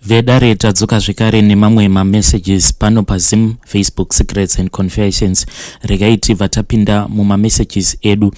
Vedare, tadzoka zvekare nemamwe mamessages pano paZim Facebook Secrets and Confessions. Regai tibva tapinda mumamessages edu.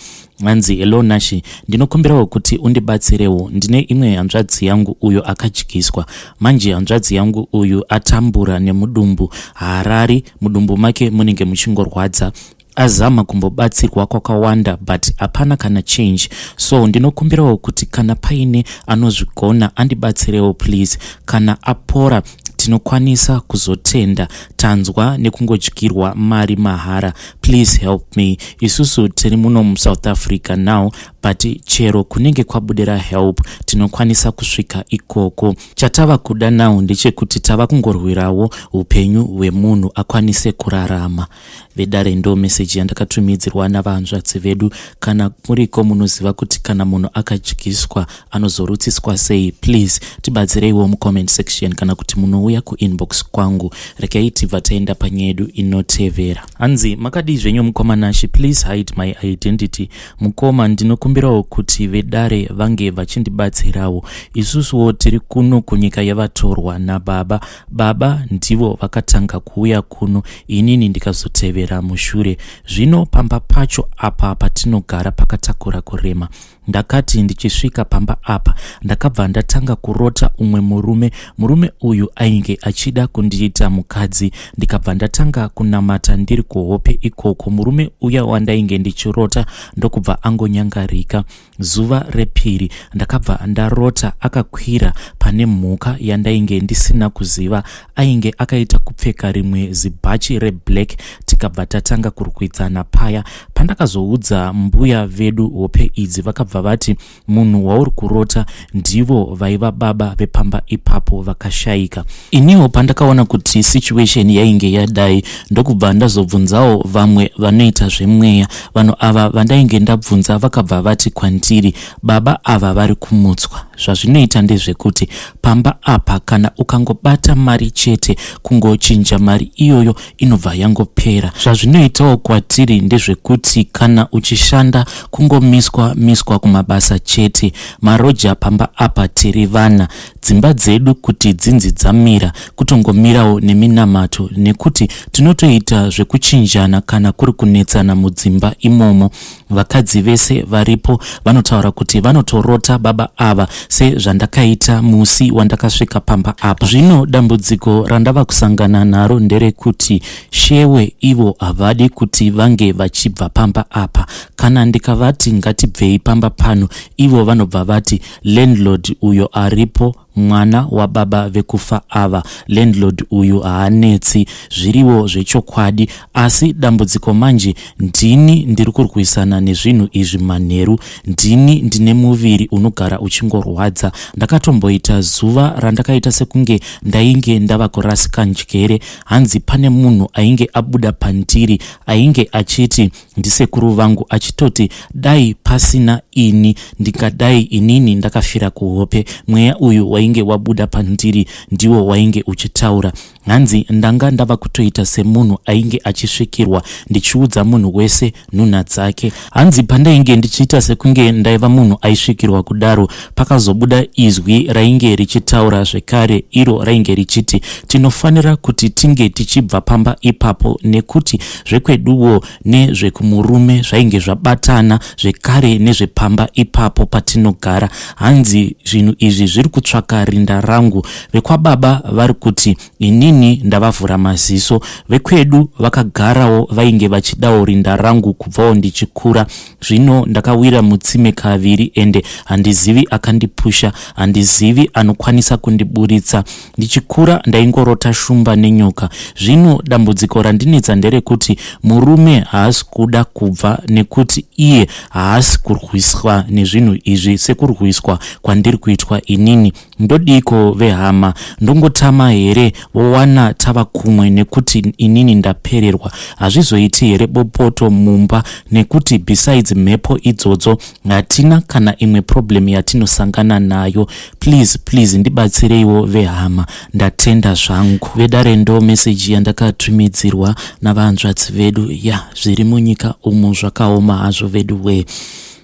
Hanzi, "Hello Nashi, ndinokumbirawo kuti undibatsirewo. Ndine imwe hanzvadzi yangu uyo akadyiswa. Manje hanzvadzi yangu uyu atambura nemudumbu, haarari, mudumbu make munenge muchingorwadza. Azama kumbobatsirwa kwakawanda, but hapana kana change. So ndinokumbirawo kuti kana paine anozvigona andibatsirewo, please. Kana apora tinokwanisa kuzotenda. Tanzwa nekungodyirwa mari mahara. Please help me. Isusu tiri muno muSouth Africa now, but chero kunenge kwabudira help tinokwanisa kusvika ikoko. Chatava kuda now ndechekuti tava kungorwirawo upenyu hwemunhu akwanise kurarama." Vedare, ndo meseji yandakatumidzirwa navanzvadzi vedu. Kana muriko munoziva kuti kana munhu akadyiswa anozorutsiswa sei, please tibatsireiwo mucomment section kana kuti munouya kuinbox kwangu. Regai tibva taenda panyaya yedu inotevera. Hanzi, "Makadii zvenyu mukoma Nashi? Please hide my identity. Mukoma, ndinokumbirawo kuti vedare vange vachindibatsirawo. Isusuwo tiri kuno kunyika yavatorwa nababa. Baba ndivo vakatanga kuuya kuno, inini ndikazotevera mushure. Zvino pamba pacho apa patinogara pakatakura kurema. Ndakati ndichisvika pamba apa, ndakabva ndatanga kurota umwe murume. Murume uyu ainge achida kundiita mukadzi. Ndikabva ndatanga kunamata ndiri kuhope ikoko. Murume uya wandainge ndichirota ndokubva angonyangarika. Zuva repiri ndakabva ndarota akakwira pane mhuka yandainge ndisina kuziva. Ainge akaita kupfeka rimwe zibhachi reblack. Tikabva tatanga kurwidzana paya. Pandakazoudza mbuya vedu hope idzi, vakabva vati munhu wauri kurota ndivo vaiva baba vepamba ipapo vakashayika. Iniwo pandakaona kuti situation yainge yadai, ndokubva ndazobvunzawo vamwe vanoita zvemweya. Vanhu ava vandainge ndabvunza vakabva vati kwandiri baba ava vari kumutswa. Zvazvinoita ndezvekuti pamba apa kana ukangobata mari chete, kungochinja mari iyoyo inobva yangopera. Zvazvinoitawo kwatiri ndezvekuti kana uchishanda, kungomiswa miswa kumabasa chete. Maroja pamba apa tiri vana. Dzimba dzedu kuti dzinzi dzamira, kutongomirawo neminamato, nekuti tinotoita zvekuchinjana kana kuri kunetsana mudzimba imomo. Vakadzi vese varipo vanotaura kuti vanotorota baba ava sezvandakaita musi wandakasvika pamba apa. Zvino dambudziko randava kusangana naro nderekuti shewe ivo havadi kuti vange vachibva pamba apa. Kana ndikavati ngatibvei pamba pano, ivo vanobva vati landlord uyo aripo mwana wababa vekufa ava. Landlord uyu haanetsi, zviriwo zvechokwadi, asi dambudziko manje ndini ndiri kurwisana nezvinhu izvi manheru. Ndini ndine muviri unogara uchingorwadza. Ndakatomboita zuva randakaita sekunge ndainge ndava kurasika njere. Hanzi pane munhu ainge abuda pandiri ainge achiti ndisekuru vangu, achitoti dai pasina ini ndingadai inini ndakafira kuhope. Mweya uyu wainge wabuda pandiri ndiwo wainge uchitaura. Hanzi ndanga ndava kutoita semunhu ainge achisvikirwa, ndichiudza munhu wese nhunha dzake. Hanzi pandainge ndichiita sekunge ndaiva munhu aisvikirwa kudaro, pakazobuda izwi rainge richitaura zvekare, iro rainge richiti tinofanira kuti tinge tichibva pamba ipapo, nekuti zvekweduwo nezvekumurume zvainge zvabatana zvekare nezvepamba ipapo patinogara. Hanzi zvinhu izvi zviri kutsvaka rinda rangu. Vekwababa vari kuti inini ndavavhura maziso. Vekwedu vakagarawo vainge vachidawo rinda rangu kubvawo ndichikura. Zvino ndakawira mutsime kaviri, ende handizivi akandipusha, handizivi anokwanisa kundiburitsa. Ndichikura ndaingorota shumba nenyoka. Zvino dambudziko randinetsa nderekuti murume haasi kuda kubva, nekuti iye haasi kurwiswa nezvinhu izvi sekurwiswa kwandiri kuitwa inini. Ndodiko vehama? Ndongotama here vowana tava kumwe, nekuti inini ndapererwa? Hazvizoiti here bopoto mumba, nekuti besides mhepo idzodzo hatina kana imwe problem yatinosangana nayo? Please, please, ndibatsireiwo vehama. Ndatenda zvangu." Vedare, ndo meseji yandakatumidzirwa navanzvadzi vedu. Ya, zviri munyika umu zvakaoma hazvo vedu wee.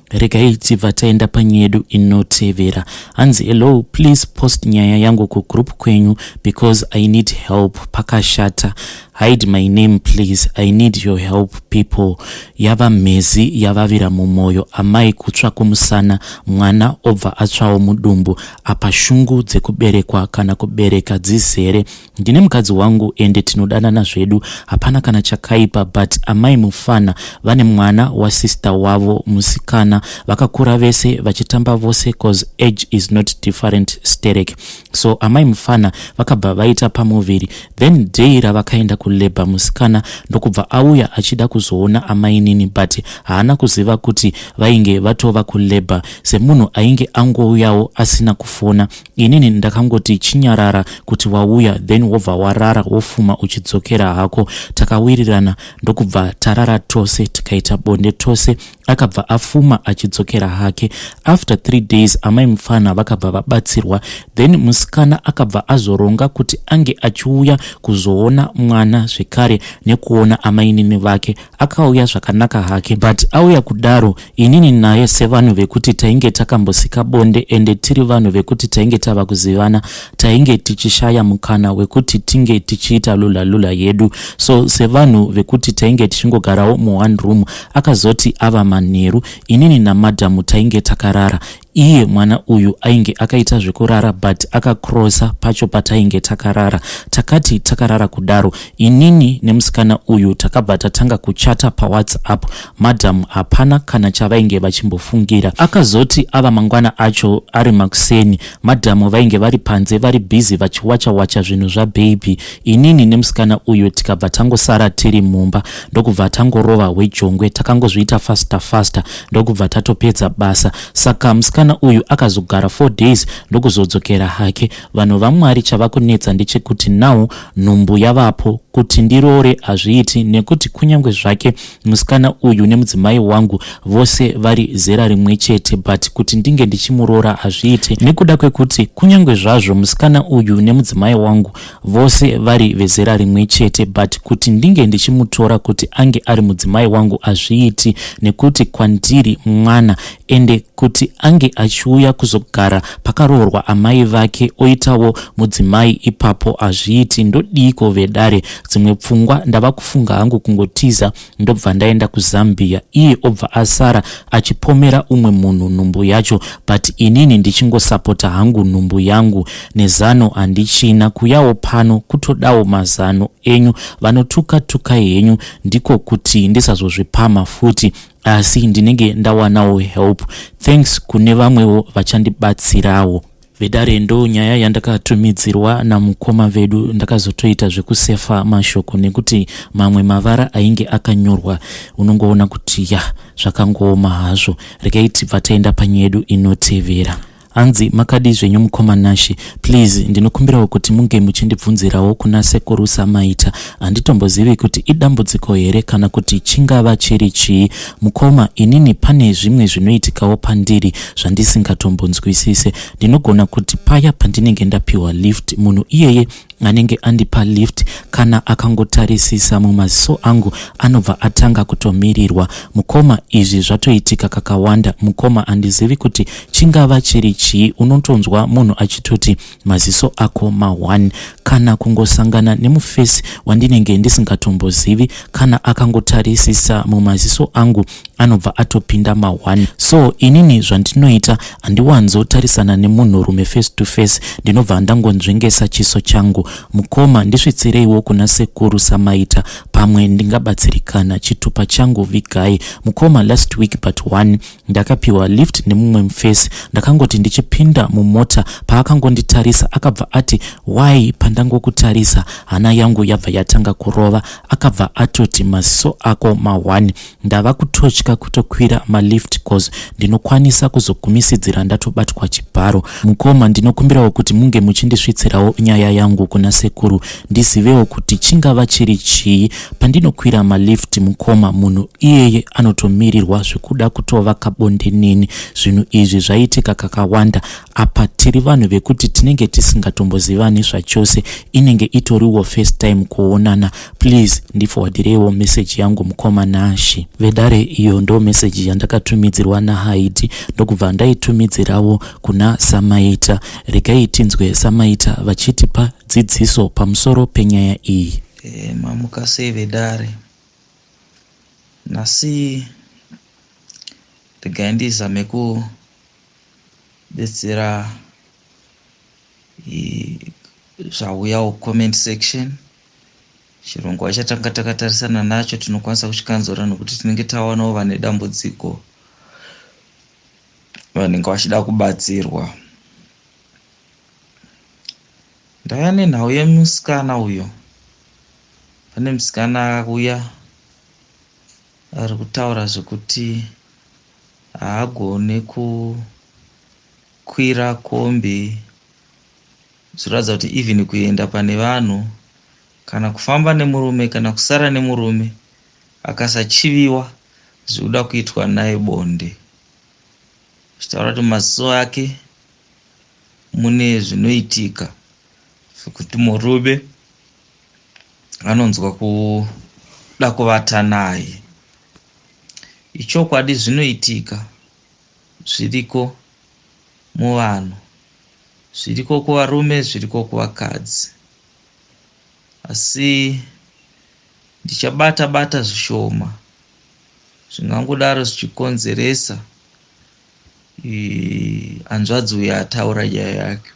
Regai tibva taenda panyaya yedu inotevera. Hanzi, "Hello, please post nyaya yangu kugroup kwenyu because I need help. Pakashata. Hide my name, please. I need your help, people. Yava mhezi yavavira mumwoyo. Amai kutsva kumusana, mwana obva atsvawo mudumbu. Apa shungu dzekuberekwa kana kubereka dzizere. Ndine mukadzi wangu ende tinodanana zvedu, hapana kana chakaipa, but amai mufana vane mwana wasister wavo musikana. Vakakura vese vachitamba vose, 'cause age is not different sterek. So amai mufana vakabva vaita pamuviri. Then day ravakaenda kulabour, musikana ndokubva auya achida kuzoona amainini, but haana kuziva kuti vainge vatova kulabour. Semunhu ainge angouyawo asina kufona, inini ndakangoti chinyarara kuti wauya, then wobva warara, wofuma uchidzokera hako. Takawirirana, ndokubva tarara tose, tikaita bonde tose. Akabva afuma achidzokera hake. After 3 days amai mufana vakabva vabatsirwa. Then musikana akabva azoronga kuti ange achiuya kuzoona mwana zvekare nekuona amainini vake. Akauya zvakanaka hake, but auya kudaro, inini naye sevanhu vekuti tainge takambosika bonde ende tiri vanhu vekuti tainge tava kuzivana, tainge tichishaya mukana wekuti tinge tichiita lula lula yedu. So sevanhu vekuti tainge tichingogarawo muone room, akazoti ava manheru, inini namadhamu tainge takarara. Iye mwana uyu ainge akaita zvekurara, but akakrosa pacho patainge takarara. Takati takarara kudaro, inini nemusikana uyu takabva tatanga kuchata paWhatsApp. Madhamu hapana kana chavainge vachimbofungira. Akazoti ava mangwana acho ari makuseni, madhamu vainge vari panze, vari busy vachiwacha wacha zvinhu zvababy. Inini nemusikana uyu tikabva tangosara tiri mumba, ndokubva tangorova hwejongwe. Takangozviita faster faster, ndokubva tatopedza basa. Saka musikana uyu akazogara 4 days, ndokuzodzokera hake. Vanhu vaMwari, chava kunetsa ndechekuti now nhumbu yavapo. Kuti ndiroore hazviiti, nekuti kunyange zvake musikana uyu nemudzimai wangu vose vari zera rimwe chete, but kuti ndinge ndichimuroora hazviiti, nekuda kwekuti kunyange zvazvo musikana uyu nemudzimai wangu vose vari vezera rimwe chete, but kuti ndinge ndichimutora kuti ange ari mudzimai wangu hazviiti, nekuti kwandiri mwana. Ende kuti ange achiuya kuzogara pakaroorwa amai vake, oitawo mudzimai ipapo, hazviiti. Ndodiko vedare? Dzimwe pfungwa ndava kufunga hangu kungotiza, ndobva ndaenda kuZambia, iye obva asara achipomera umwe munhu nhumbu yacho, but inini ndichingosapota hangu nhumbu yangu. Nezano handichina. Kuyawo pano kutodawo mazano enyu. Vanotuka tukai henyu, ndiko kuti ndisazozvipama futi, asi ndinenge ndawanawo help. Thanks kune vamwewo vachandibatsirawo. Vedare, ndo nyaya yandakatumidzirwa namukoma vedu. Ndakazotoita zvekusefa mashoko nekuti mamwe mavara ainge akanyorwa, unongoona kuti ya, zvakangooma hazvo. Regai tibva taenda panyaya yedu inotevera. Hanzi, "Makadi zvenyu mukoma Nashi? Please, ndinokumbirawo kuti munge muchindibvunzirawo kuna Sekuru Samaita. Handitombozivi kuti idambudziko here kana kuti chingava chiri chii. Mukoma, inini pane zvimwe zvinoitikawo pandiri zvandisingatombonzwisise. Ndinogona kuti paya pandinenge ndapiwa lift, munhu iyeye anenge andipa lift, kana akangotarisisa mumaziso angu, anobva atanga kutomirirwa. Mukoma, izvi zvatoitika kakawanda. Mukoma, handizivi kuti chingava chiri chii. Unotonzwa munhu achitoti maziso ako ma1. Kana kungosangana nemufesi wandinenge ndisingatombozivi, kana akangotarisisa mumaziso angu, anobva atopinda ma1. So inini zvandinoita, handiwanzotarisana nemunhurume face to face, ndinobva ndangonzvengesa chiso changu. Mukoma, ndisvitsireiwo kuna Sekuru Samaita, pamwe ndingabatsirikana. Chitupa changu vigai. Mukoma, last week but one ndakapiwa lift nemumwe mufesi. Ndakangoti ndichipinda mumota, paakangonditarisa akabva ati, 'Why pandangokutarisa hana yangu yabva yatanga kurova?' Akabva atoti, 'Maziso ako ma1.' Ndava kutotya kutokwira malift, 'cause ndinokwanisa kuzogumisidzira ndatobatwa chibharo. Mukoma, ndinokumbirawo kuti munge muchindisvitsirawo nyaya yangu kuna kuna sekuru ndizivewo kuti chingava chiri chii. Pandinokwira malift mukoma, munhu iyeye anotomirirwa zvekuda kutovaka bonde neni. Zvinhu izvi zvaitika kakawanda. Apa tiri vanhu vekuti tinenge tisingatombozivani zvachose, inenge itoriwo first time kuonana. Please ndiforwardireiwo message yangu mukoma Nashi. Vedare, iyo ndo message yandakatumidzirwa naHaidi, ndokubva ndaitumidzirawo kuna Samaita. Regai tinzwe Samaita vachitipa dzidziso pamusoro penyaya iyi. Mamuka sei vedare? Nhasi regai ndizame kubetsera zvauyawo comment section. Chirongwa chatanga takatarisana nacho tinokwanisa kuchikanzura nokuti tinenge tawanawo vane dambudziko vanenge vachida kubatsirwa. Ndauya nenhau yemusikana uyo. Pane musikana auya ari kutaura zvekuti haagone kukwira kombi, zvichiratidza kuti even kuenda pane vanhu kana kufamba nemurume kana kusara nemurume akasachiviwa zvikuda kuitwa naye bonde, zvichitaura kuti mumaziso ake mune zvinoitika zvekuti murume anonzwa kuda kuvata naye. Ichokwadi zvinoitika, zviriko muvanhu, zviriko kuvarume, zviriko kuvakadzi, asi ndichabata bata zvishoma zvingangodaro zvichikonzeresa hanzvadzi uyo ataura nyaya yake.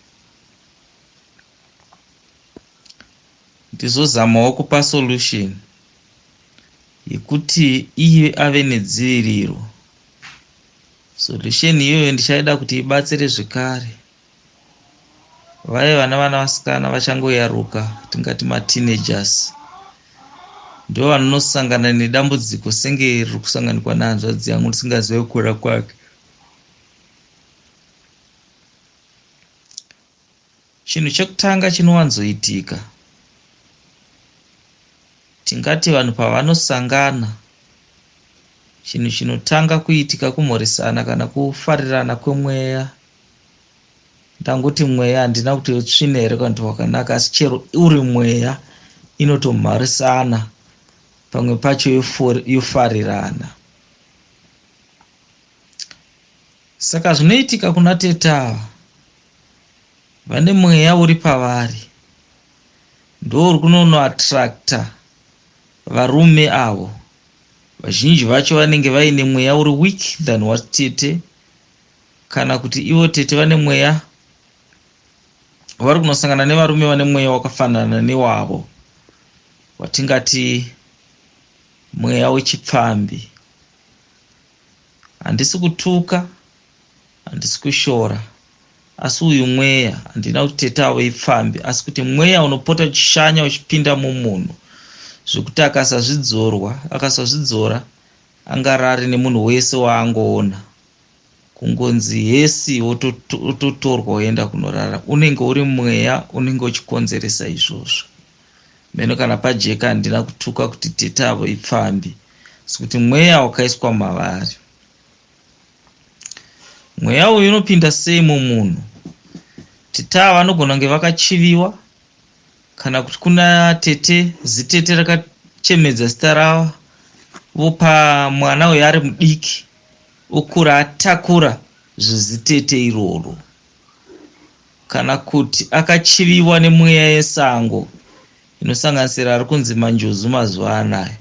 Ndizozamawo kupa solution yekuti iye ave nedziviriro. Solution iyoyo ndichaida kuti ibatsire zvekare vaye vana vana vasikana vachangoyaruka, tingati mateenagers, ndo vanonosangana nedambudziko senge riri kusanganikwa nehanzvadzi yangu ndisingazive kukura kwake. Chinhu chekutanga chinowanzoitika, tingati vanhu pavanosangana, chinhu chinotanga kuitika kumhoresana kana kufarirana kwemweya. Ndangoti mweya, handina kuti utsvina here kana kuti wakanaka, asi chero uri mweya inotomharisana, pamwe pacho yofarirana. Saka zvinoitika kuna tete ava, vane mweya uri pavari ndo uri kunonoattracta varume avo. Vazhinji vacho vanenge vaine mweya uri weak than watete, kana kuti ivo tete vane mweya vari kunosangana nevarume vane mweya wakafanana newavo, watingati mweya wechipfambi. Handisi kutuka, handisi kushora, asi uyu mweya, handina kuti tete avo ipfambi, asi kuti mweya unopota uchishanya uchipinda mumunhu zvekuti akasazvidzorwa, akasazvidzora angarari nemunhu wese waangoona. Kungonzi hesi wototorwa woenda kunorara, unenge uri mweya unenge uchikonzeresa izvozvo. Meno kana pajeka, handina kutuka kuti tete avo ipfambi, asi kuti mweya wakaiswa mavari. Mweya uyu unopinda sei mumunhu? Tete ava vanogona kunge vakachiviwa, kana kuti kuna tete zitete rakachemedza zita ravo pamwana uyu ari mudiki, okura atakura zvezitete iroro, kana kuti akachiviwa nemweya yesango inosanganisira ari kunzi manjuzu mazuva anaya.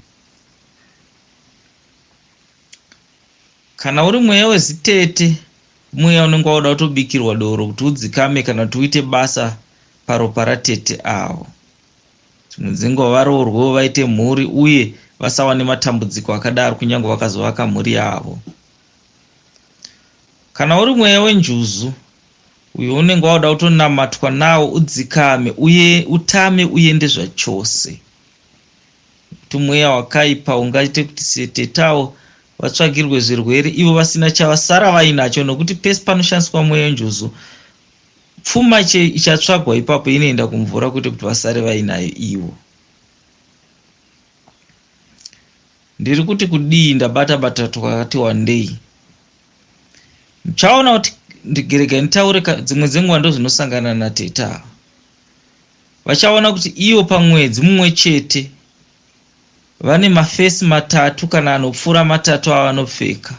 Kana uri mweya wezitete, mweya unenge wauda kutobikirwa doro kuti udzikame kana kuti uite basa paropa ratete avo. Dzimwe dzenguva varoorwewo vaite mhuri uye vasawane matambudziko akadaro kunyange vakazovaka mhuri yavo. Kana uri mweya wenjuzu, uyo unenge wauda kutonamatwa nawo udzikame uye utame uende zvachose, kuti mweya wakaipa ungaite kuti setetawo vatsvagirwe zvirwere ivo vasina chavasara vainacho, nokuti pese panoshandiswa mweya wenjuzu. Pfuma ichatsvagwa ipapo inoenda kumvura kwete kuti vasare vainayo ivo. Ndiri kuti kudii ndabata bata twakati wandei. Muchaona kuti ndigerega nditaure dzimwe dzenguva ndozvinosangana natete ava. Vachaona kuti ivo pamwedzi mumwe chete vane mafesi matatu kana anopfuura matatu avanopfeka.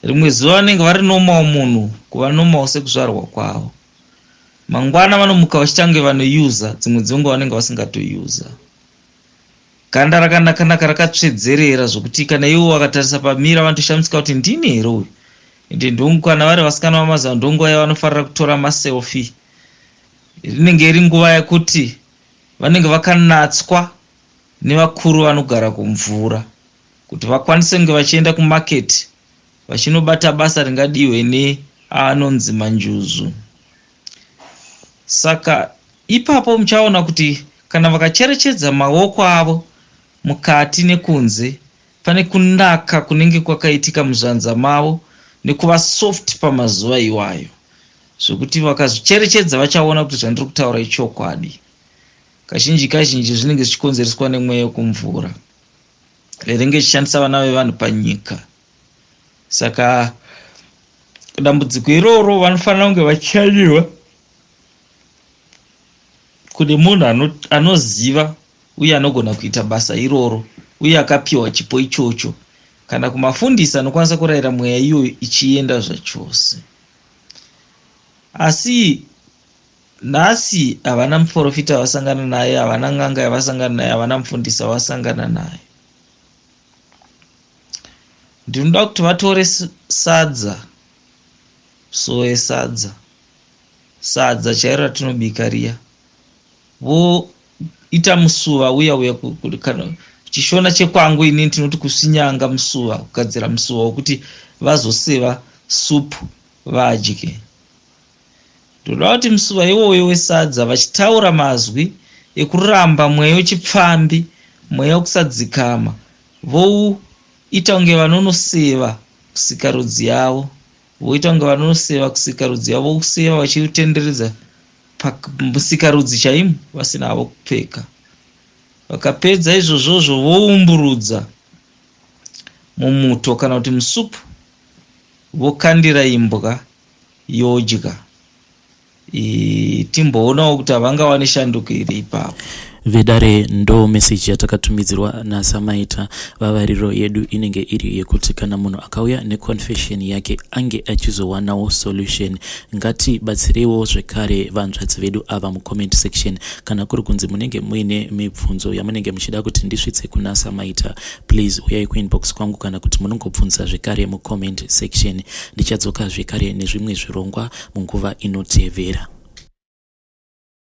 Rimwe zuva vanenge vari normal munhu kuva normal sekuzvarwa kwavo. Mangwana vanomuka vachitange vanoyuza dzimwe dzenguva vanenge vasingatoyuza. Ganda rakanakanaka rakatsvedzerera zvokuti kana ivo vakatarisa pamira vanotoshamisika kuti ndini here uyu. Ende ndongu kana vari vasikana vamazuva ndonguva yavanofarira kutora maselfie. Rinenge iri nguva yekuti vanenge vakanatswa nevakuru vanogara kumvura kuti vakwanise kunge vachienda kumarket vachinobata basa ringadiwe neanonzi manjuzu. Saka ipapo muchaona kuti kana vakacherechedza maoko avo mukati nekunze pane kunaka kunenge kwakaitika muzvanza mavo nekuva soft pamazuva iwayo zvekuti vakazvicherechedza vachaona kuti zvandiri kutaura ichokwadi. Kazhinji kazhinji zvinenge zvichikonzereswa nemweya wekumvura rinenge richishandisa vana vevanhu panyika. Saka dambudziko iroro vanofanira kunge vachishanyiwa kune munhu anoziva uye anogona kuita basa iroro uye akapiwa chipo ichocho kana kumafundisi anokwanisa kurayira mweya iyoyo ichienda zvachose. Asi nhasi havana muprofita wavasangana naye, havana n'anga yavasangana naye, havana mufundisi wavasangana naye. Ndinoda kuti vatore sadza, sowe sadza, sadza chairo ratinobika riya, voita musuva uya uya kana chishona chekwangu inini tinoti kusvinyanga musuva, kugadzira musuva wekuti vazoseva supu vadye. Ndoda kuti musuva iwoyo wesadza vachitaura mazwi ekuramba mweya wechipfambi, mweya wekusadzikama, vouita kunge vanonoseva kusikarudzi yavo, voita kunge vanonoseva kusikarudzi yavo, vouseva vachiutenderedza pamusikarudzi chaimo vasina havo kupfeka. Vakapedza izvozvozvo voumburudza mumuto kana kuti musupu vokandira imbwa yodya timboonawo kuti havangawani shanduko here ipapo. Vedare ndo message yatakatumidzirwa naSamaita. Vavariro yedu inenge iri yekuti kana munhu akauya neconfession yake ange achizowanawo solution. Ngatibatsireiwo zvekare vanzvadzi vedu ava mucomment section. Kana kuri kunzi munenge muine mibvunzo yamunenge muchida kuti ndisvitse kuna Samaita, please uyai kuinbox kwangu kana kuti munongobvunza zvekare mucomment section. Ndichadzoka zvekare nezvimwe zvirongwa munguva inotevera.